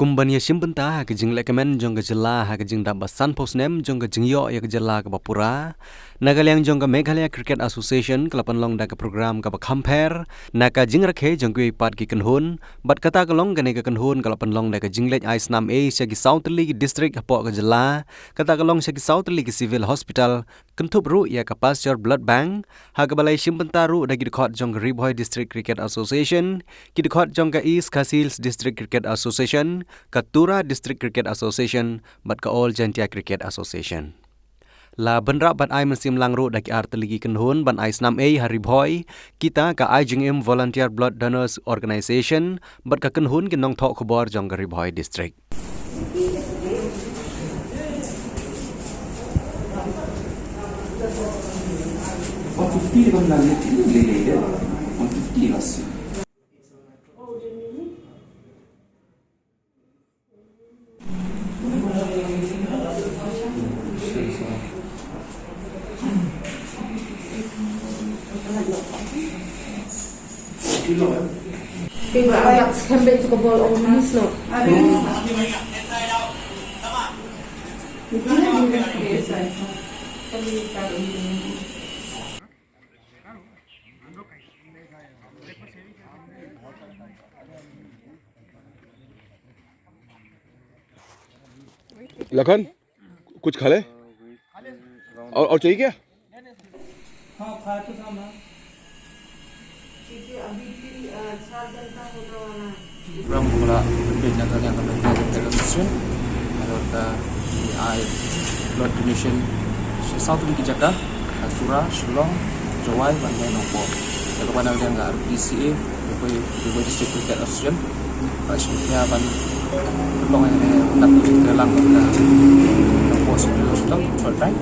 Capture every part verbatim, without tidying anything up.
Kum ban ïa shim bynta ha ka jinglehkmen jong ka jylla ha ka jingdap ba sanphew snem jong ka jingïoh ïa ka jylla kaba pura, na ka liang jong ka Meghalaya Cricket Association ka la pynlong da ka program kaba kham pher na ka jingrakhe jong kiwei pat ki kynhun. Bad kata ka long kane ka kynhun ka la pynlong da ka jingleit ai snam ei sha ki saw tylli ki district hapoh ka jylla, kata ka long sha ki saw tylli ki civil hospital, kynthup ruh ïa ka Pasteur Blood Bank, ha kaba la ïa shim bynta ruh da ki dkhot jong ka Ri Bhoi District Cricket Association, ki dkhot jong ka East Khasi Hills District Cricket Association, ka Tura District Cricket Association bad ka All Jaintia Cricket Association. La bynrap bad ai mynsiem lang ruh da ki ar tylli ki kynhun ban ai snam ei ha Ri Bhoi, kita ka Ai Jingim Volunteer Blood Donors Organization bad ka kynhun ki nongthoh khubor jong ka Ri Bhoi District. One fifty bang na le le le le. One fifty lah sih. Kembe tu ka bol ong manis lo. लखन, कुछ खा ले। और, और चाहिए क्या? हाँ, खाया तो था मैं। क्योंकि अभी भी, अ, छह घंटा होने वाला है। Program ba la pynbeit na ka liang ka Meghalaya Cricket Association, halor ka ai blood donation sha saw tylli ki jaka, ha Tura, Shillong, Jowai bad Nongpoh. Ïa kaba na ka liang ka R B D C A, Ri Bhoi, Ri Bhoi District Cricket Association, ba shim khia ban pynlong ïa kane ka kat ka jingtrei lang bad ka Nongpoh Civil Hospital, Chortai.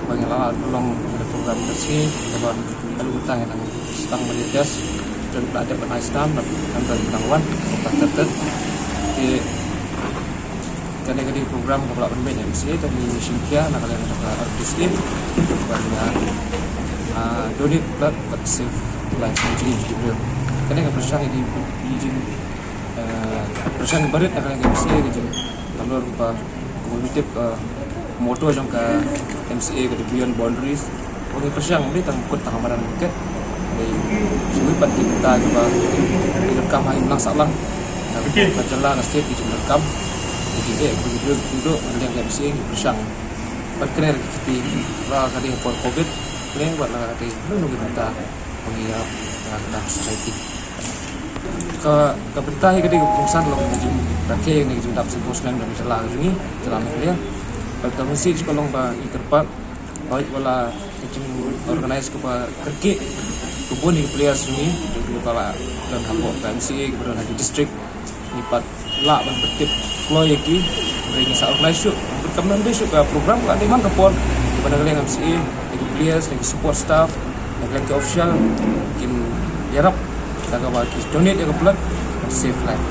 Ba ngi la pynlong ïa kane ka program ka sngi, kaba haduh mynta ngi dang sdang ban ïa test, don ba la dep ban ai snam, don ba dang wan, don ba la test. Te kane ka dei ka program kaba la pynbeit na M C A, te ngi shim khia na ka liang ka R B D C A, ban ïa, ah, donate blood bad save life. Kane ka pyrshang ïa ki, ïa ki jing, eh, pyrshang barit na ka liang ka M C A ka jing. Halor ba ka motto, eh, motto jong ka M C A ka dei Beyond Boundaries. Ba ngi pyrshang ym dei tang kut tang ha madan cricket. Dei shuh pat ki bynta kiba ki donkam ha imlang sahlang. Na ka jylla, na state ki jingdonkam. Ki dei, ki dei, ki dei, ki dei, ki dei, ki dei, ki pyrshang. Bad kane la ki kti, la ka dei por covid, kane bad la ka dei, no, no, ki bynta ba ngi ïa, ïa ka society. Ka, ka bynta hi ka dei ka kongsan long ka jingrakhe ne ka jingdap sngewbha snem jong ka jylla ka jong ngi, jylla Meghalaya. Bad ka mynsiem ka long ba ngi kyrpad, ba wat la ka jingorganize kaba kyrkieh, ka bun ïa ki players jong ngi, kiba la don hapoh ka M C A, kiba don ha ki district, ngi pat lah ban pyntip kloi ïa ki, hynrei ngi sa organize shuh, bad kam dei shuh ka program, ka dei man ka por, ba na ka liang M C A, ïa ki players, ïa ki support staff, na ka liang ki official, kin ïarap da kaba ki donate ïa ka blood ban save life.